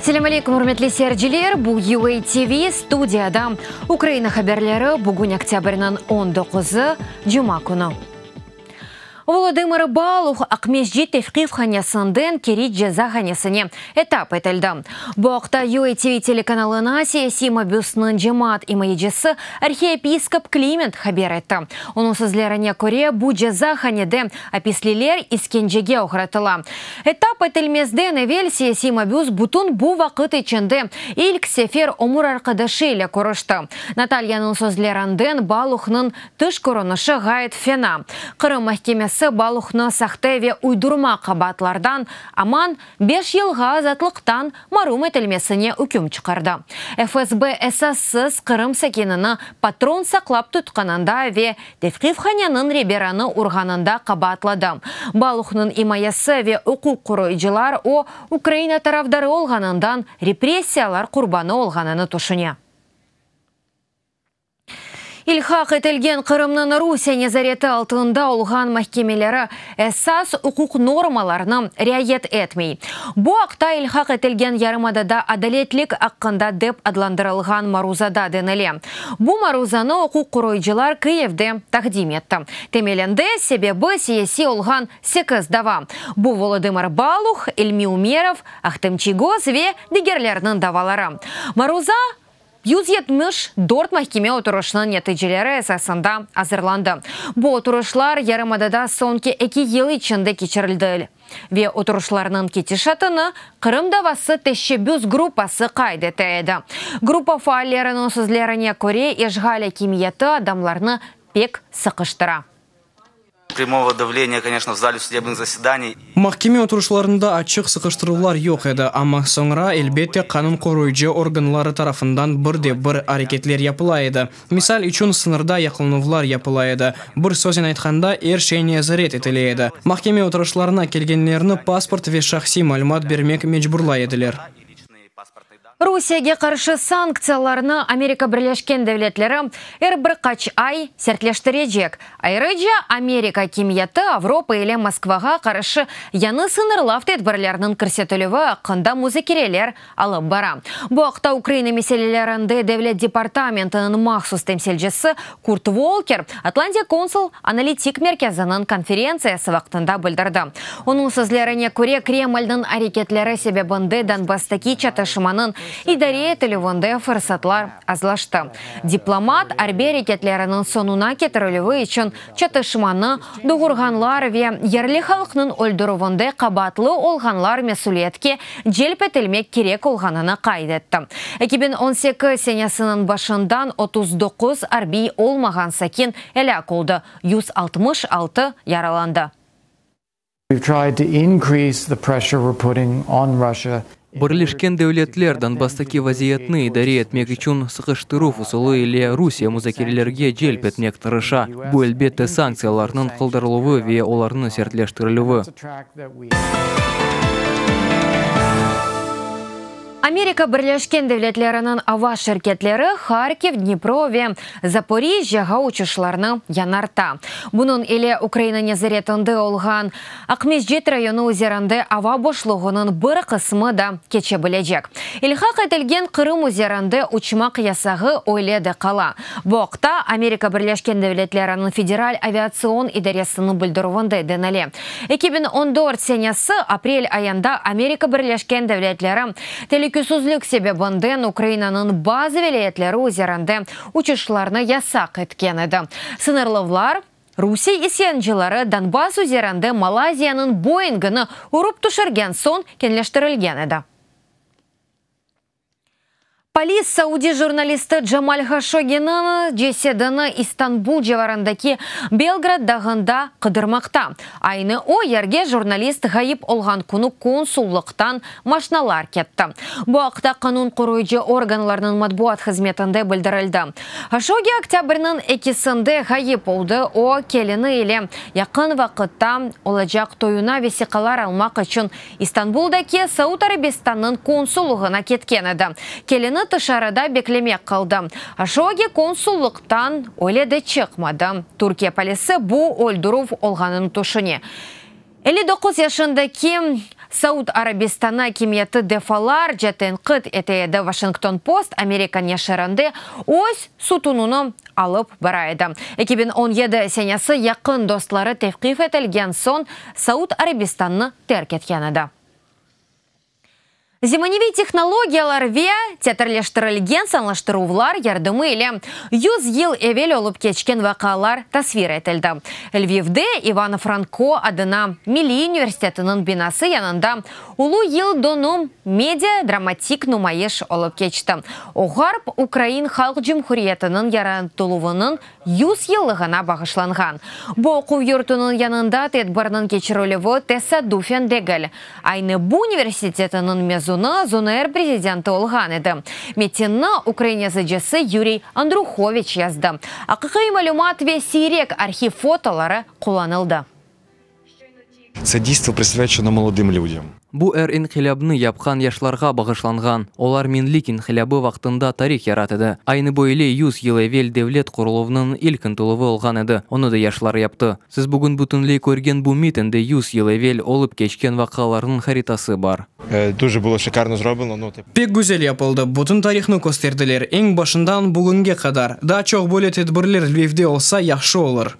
Selâm aleyküm, ürmetli seyirciler! Bu UA TV, studiyada Ukraina haberleri, bugün oktâbrniñ on doquzı, cuma künü. Volodımır Baluh Aqmescit tevqifhanesinden Keriç cezahanesine etap etildi. Bu aqta UA TV telekanalına siyasiy mabüsniñ cemaat imayecisi arhiyepiskop Kliment haber etti. Onıñ sözlerine köre, bu cezahanede apisliler iskencege oğratıla. Etap etilmezden evel siyasiy mabüs bütün bu vaqıt içinde ilk sefer ömür arqadaşı ile körüşti. Natalyanıñ sözlerinden Baluhnıñ Tış körünişi ğayet fena. Qırım mahkemesi Baluhnı sahte ve uydurma qabaatlardan aman beş yılğa azatlıqtan marum etilmesine üküm çıqardı. FSB esassız Qırım sakinini patron saqlap tutqanında ve tevqifhaneniñ reberini urğanında qabaatladı. Baluhnıñ imayesi ve uquq qoruyıcılar o, Ukraina tarafdarı olğanından repressiyalar qurbanı olğanını tüşüne. İlhaq etilgen Qırımnıñ Rusiye nezareti altında olğan mahkemeleri esas uquq normalarını riayet etmey. Bu aqta ilhaq etilgen yarımadada adaletlik aqqında dep adlandırılğan maruzada denile. Bu maruzanı uquq qoruyıcılar Kıyivde taqdim etti. Temelinde sebebi siyasiy olğan sekiz dava. Bu Volodımır Baluh, İlmi Umerov, Ahtem Çiygoz ve digerlerniñ davaları. Maruza 174 mahkeme oturışınıñ neticeleri esasında azırlandı. Bu oturışlar yarımadada soñki eki yıl içinde keçirildi ve oturışlarnıñ ketişatını Qırım davası teşebbüs gruppası qayd ete edi. Gruppa faalleriniñ sözlerine köre, işğal akimiyeti adamlarnı pek sıqıştıra. Pryamogo davleniya, koneçno, v zale sudebnıh zasedaniy. Mahkeme oturışlarında açıq sıqıştıruvlar yoq edi, amma soñra, elbette, qanun qoruyıcı organları tarafından bir de bir areketler yapıla edi. Misal içün, sıñırda yaqlanuvlar yapıla edi. Bir söznen aytqanda, er şey nezaret etile edi. Mahkeme oturışlarına kelgenlerni pasport ve şahsiy malümat bermek mecburlay ediler. Rusiyege qarşı sanktsiyalarnı Amerika Birleşken Devletleri er bir qaç ay sertleştirecek. Ayrıca, Amerika akimiyeti Avropa ile Moskvağa qarşı yañı sıñırlav tedbirlerniñ kirsetilüvi aqqında muzakereler alıp bara. Bu aqta Ukraina meselelerinde Devlet departamentiniñ mahsus temsilcisi Kurt Volker Atlantic Council analitik merkeziniñ konferentsiyası vaqtında bildirdi. Onıñ sözlerine köre, Kremlniñ areketleri sebebinde Donbasstaki çatışmanıñ idare etilüvinde fırsatlar azlaştı. Diplomat, arbiy areketleriniñ soñuna ketirilüvi içün çatışmanı doğurğanlar ve yerli halqnıñ öldürüvinde qabaatlı olğanlar mesüliyetke celp etilmek kerek olğanını qayd etti. 2018 senesiniñ başından 39 arbiy olmağan sakin elâk oldı, 166 yaralandı. Birleşken Devletler Donbasstaki vaziyetni idare etmek içün sıqıştıruv usulı ile Rusiye muzakerelerge celp etmek tırışa. Bu, elbette, sanktsiyalarnıñ qaldırıluvı ve olarnıñ sertleştirilüvi. Amerika Birleşken Devletleriniñ ava şirketleri Harkiv, Dnipro ve Zaporijjâğa uçuşlarnı yañarta. Bunıñ ile Ukraina nezaretinde olğan Aqmescit rayonı üzerinde ava boşluğınıñ bir qısmı da keçe bilecek. İlhaq etilgen Qırım üzerinde uçmaq yasağı öyle de qala. Bu aqta Amerika Birleşken Devletleriniñ Federal aviatsion idaresiniñ bildirüvinde denile. 2014 senesi aprel ayında Amerika Birleşken Devletleri telükesizlik sebebinden Ukrainanıñ bazı vilâyetleri üzerinde uçuşlarnı yasaq etken edi. Sıñırlavlar Rusiye isyancıları Donbass üzerinde Malayziyanıñ Boeingini urıp tüşürgen soñ keñleştirilgen edi. Polis saudi jurnalisti Camal Haşogginiñ cesedini İstanbul civarındaki Belgrad dağında qıdırmaqta. Aynı o yerge jurnalist ğayıp olğan künü konsullıqtan maşnalar ketti. Bu aqta qanun qoruyıcı organlarnıñ matbuat hızmetinde bildirildi. Haşoggi oktâbrniñ ekisinde ğayıp oldı, o, kelini ile yaqın vaqıtta olacaq toyuna vesiqalar almaq içün İstanbuldaki Saud Arabistannıñ konsullığına ketken edi. Kelini tışarıda beklemek qaldı. Haşoggi konsullıqtan öyle de çıqmadı. Türkiye polisi bu öldürüv olğanını tüşüne. 59 yaşındaki Saud Arabistanı akimiyeti defalarca tenqit ete edi, Washington Post Amerika neşirinde öz sutunını alıp bara edi. 2017 senesi yaqın dostları tevqif etilgen soñ Saud Arabistannı terk etken edi. Zemaneviy tehnologiyalar ve teatrleştirilgen sanlaştıruvlar yardımı ile 100 yıl evel olıp keçken vaqialar tasvir etildi. Lvivde İvan Franko adına Milliy universitetiniñ binası yanında Ulu yıl dönüm media-dramatik numayış olıp keçti. O, Ğarp Ukrain Halq Cumhuriyetiniñ yaratıluvınıñ 100 yıllığına bağışlanğan. Bu oquv yurtunıñ yanında tedbirniñ keçirilüvi tesaddufen degil. Aynı bu universitetiniñ mezunı ZUNR prezidenti olğan edi. Metinni ukrain yazıcısı Yuriy Andruhoviç yazdı. Aqiqiy malümat ve siyrek arhiv fotoları qullanıldı. Це дійство присвячено молодим людям. Bu er inqilâbnı yapqan yaşlarğa bağışlanğan. Olar Menlik inqilâbı vaqtında tarih yarat edi. Aynı böyle 100 yıl evel devlet quruluvınıñ ilk ıntıluvı olğan edi, onı da yaşlar yaptı. Siz bugün bütünley körgen bu mitinde 100 yıl evel olıp keçken vaqialarnıñ haritası bar. Дуже було шикарно зроблено. Ну, типу, Pek güzel yapıldı, bütün tarihnı kösterdiler, eñ başından bugünge qadar. Daa çoq böyle tedbirler Lvivde olsa, yahşı olur.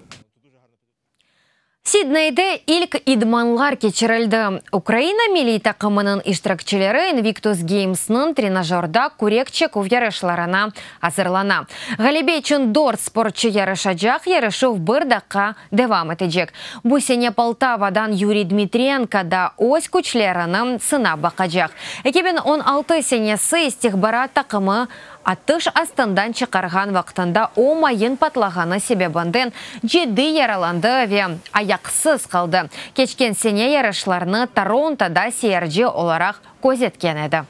Sidneyde ilk idmanlar keçirildi. Ukraina milliy taqımınıñ iştirakçileri Invictus Gamesniñ trenajörda kürek çeküv yarışlarına azırlana. Ğalebe içün dört sportçı yarışacaq, yarışuv bir daqqa devam etecek. Bu sene Poltavadan Yuriy Dmitrenko da öz küçlerini sınap baqacaq. 2016 senesi istihbarat taqımı atış astından çıqarğan vaqtında o mayın patlağanı sebebinden ciddiy yaralandı ve ayaqsız qaldı. Keçken sene yarışlarnı Torontoda seyirci olaraq közetken edi.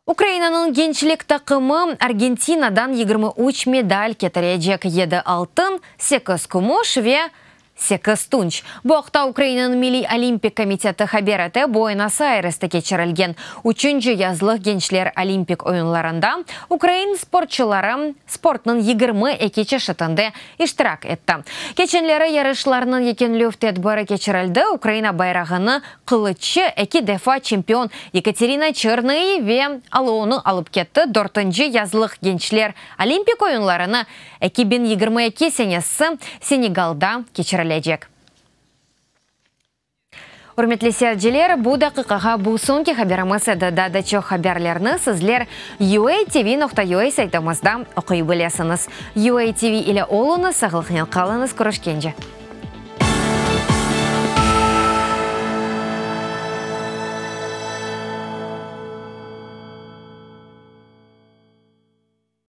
Ukrainanıñ gençlik taqımı Argentinadan 23 medal ketirecek, 7 altın, 8 kümüş ve 8 tunç. Bu aqta Ukrainanıñ Milliy olimpik komiteti haber ete, Buenos-Ayreste keçirilgen üçünci yazlıq gençler olimpik oyunlarında ukrain sportçuları sportnıñ 22 çeşitinde iştirak etti. Keçenleri yarışlarnıñ yekünlev tedbiri keçirildi, Ukraina bayrağını qılıççı eki defa çempion Yekaterina Çernıy ve alovnı alıp ketti. Dörtünci yazlıq gençler olimpik oyunlarını 2022 senesi Senegalda keçirilecek. Ürmetli seyirciler, bu daqiqağa bu soñki haberimiz edi. Daa da çoq haberlerni sizler uatv.ua saytımızda oquy bilesiñiz. UATV ile oluñız, sağlıqnen qalıñız, körüşkence.